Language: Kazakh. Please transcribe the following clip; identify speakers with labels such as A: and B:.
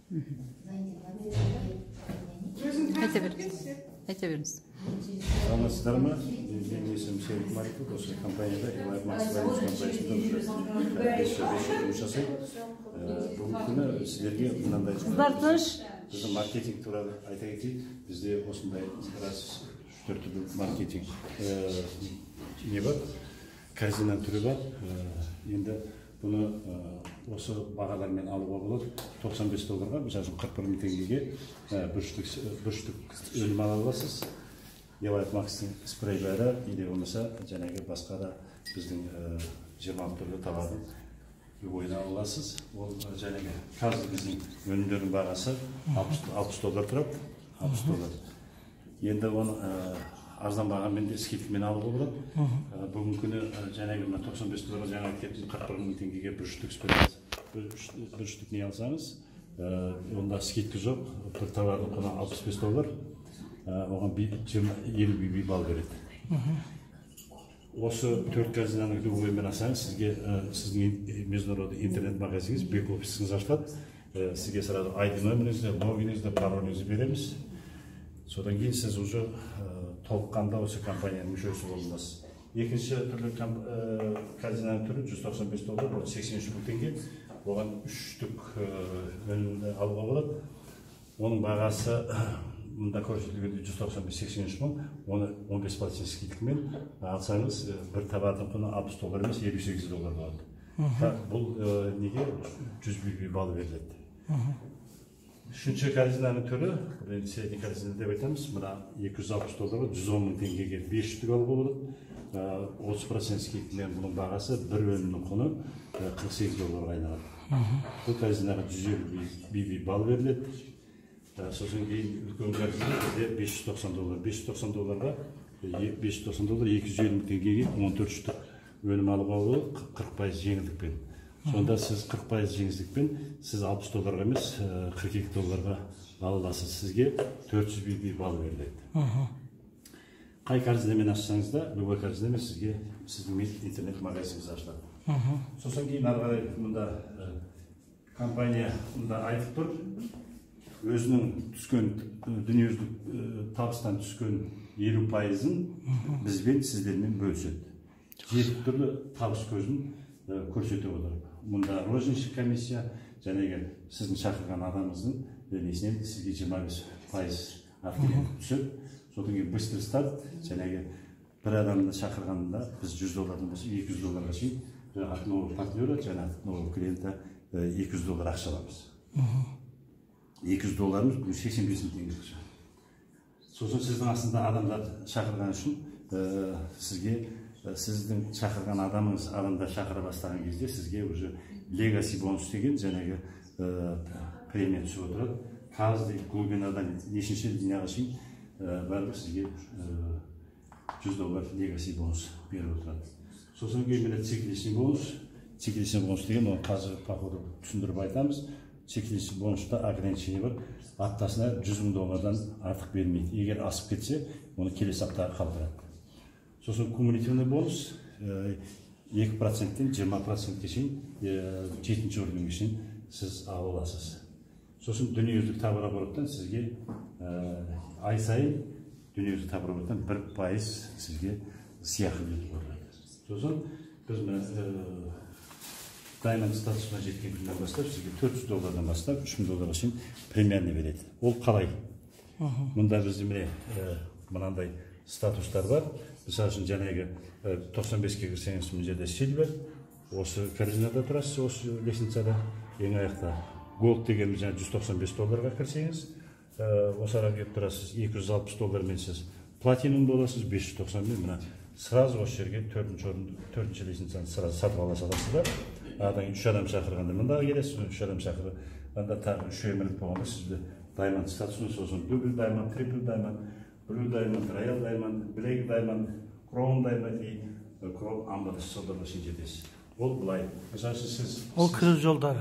A: Айта беріңіз, айта беріңіз.
B: Саламатсыздар ма? Менің есімім Серік Маликов. Осы компанияда, Элайф Макс компаниясында уже 5 жыл жұмыс жасаймын. Бүгінгі күні сіздерге мынандай
A: Қыздар, тыныш.
B: біздің маркетинг туралы айта кетейін. Бізде осындай біраз үш төрт түрлі маркетинг не бар, корзина түрі бар. Енді бұны осы бағалармен алуға болады. 95 долларға, мысалы үшін, 41 мың теңгеге бір штук өнім ала аласыз. Елайф Макстың спрейлері или болмаса жаңағы басқа да біздің 26 түрлі товардың любойын ала аласыз. Ол жаңағы қазір біздің өнімдердің бағасы 60 доллар тұрады, 60 доллар. Енді оны арзан бағамен де, скидкамен алуға болады. Бүгінгі күні жаңағы мына 95 долларға, жаңа айтып кеттім, 41 мың теңгеге бір штук спрей, бір штук не алсаңыз, онда скидка жоқ. Бір товардың құны 65 доллар, оған 20, 50 BB балл береді. Осы төрт корзинаның любойымен алсаңыз, сізге сіздің международный интернет магазиніңіз, бэк офисіңіз ашылады. Сізге сразу ID номеріңізді, логиніңізді, пароліңізді береміз. Содан кейін сіз уже толыққанды осы компанияның мүшесі бола аласыз. Екінші түрлі корзинаның түрі 195 доллар, ол 83 мың теңге. Оған үш штук өнімді алуға болады. Оның бағасы мында көрсетілгенде 195, 83 мың. Оны 15% скидкамен алсаңыз, бір товардың құны 60 доллар емес, 58 доллар болады. Бұл неге 100 BB балл беріледі. Үшінші корзинаның түрі, бұл енді средний корзина деп айтамыз, мына 260 долларға, 110 мың теңгеге бес штук алуға болады. 30% скидкамен бұның бағасы, бір өнімнің құны 48 долларға айналады. Бұл корзинаға 150 BB балл беріледі. Сосын кейін үлкен корзина бізде 590 доллар. 590 долларға, 590 доллар, 250 мың теңгеге 14 штук өнім алуға болады 40% жеңілдікпен. Сонда сіз 40% жеңілдікпен сіз 60 долларға емес, 42 долларға ала аласыз. Сізге 400 BB балл беріледі. Қай корзинамен ашсаңыз да, любой корзинамен сізге сіздің интернет магазиніңіз ашылады. Сосын кейін ары қарай мұнда компания мұнда айтып тұр, өзінің түскен дүниежүзілік табыстан түскен 50%-ын бізбен, сіздермен бөліседі, жеті түрлі табыс көзін көрсетіп отыр. Мұнда розничный комиссия, жаңағы сіздің шақырған адамыңыздың несінен сізге 25% от клиента түседі. Содан кейін быстрый старт, жаңағы бір адамды шақырғанда біз 100 доллардан болса, 200 долларға шейін от нового партнера және от нового клиента 200 доллар ақша аламыз. 200 долларымыз бүгін 85 мың теңге ақша. Сосын сіздің астында адамдар шақырған үшін сізге сіздің шақырған адамыңыз адамдар шақыра бастаған кезде сізге уже легаси бонус деген жаңағы премия түсіп отырады. Каждый глубинадан нешінші линияға шейін барлығы сізге 100 доллар легаси бонус беріп отырады. Сосын кейін міне цикличный бонус. Цикличный бонус деген, оны қазір по ходу түсіндіріп айтамыз. Цикличный бонуста ограничение бар: аптасына 100 мың доллардан артық бермейді. Егер асып кетсе, оны келесі аптаға қалдырады. Сосын кумулятивный бонус 2%-тен 20%-ке шейін, жетінші уровеньге шейін сіз ала аласыз. Сосын дүниежүзілік товарообороттан сізге ай сайын дүниежүзілік товарообороттан 1% сізге сыйақы беріп отырады. Сосын біз мына даймонд статусына жеткен күннен бастап сізге 400 доллардан бастап 3000 долларға шейін премиальный береді. Ол қалай? Мұнда бізде міне мынандай статустар бар. Мысалы үшін, жаңағы 95-ке кірсеңіз, мына жерде сильвер, осы корзинада тұрасыз, осы лестницада ең аяқта. Голд деген жаңа 195 долларға кірсеңіз, осы араға келіп тұрасыз. 260 доллармен сіз платинум боласыз. 590-мен мына сразу осы жерге төртінші орын, төртінші лестницаны сразу сатып ала саласыздар. Одан кейін үш адам шақырғанда мындағы келесіз. Үш адам шақырғанда тағы үш эмеральд болғанда сізде даймонд статусы, сосын дубль даймонд, трипл даймонд, блю даймонд, роял даймонд, блэк даймонд, кроун даймонд и кроун амбассадорға шейін жетесіз. Ол былай, мысалы үшін, сіз
C: Ол кіру жолдары.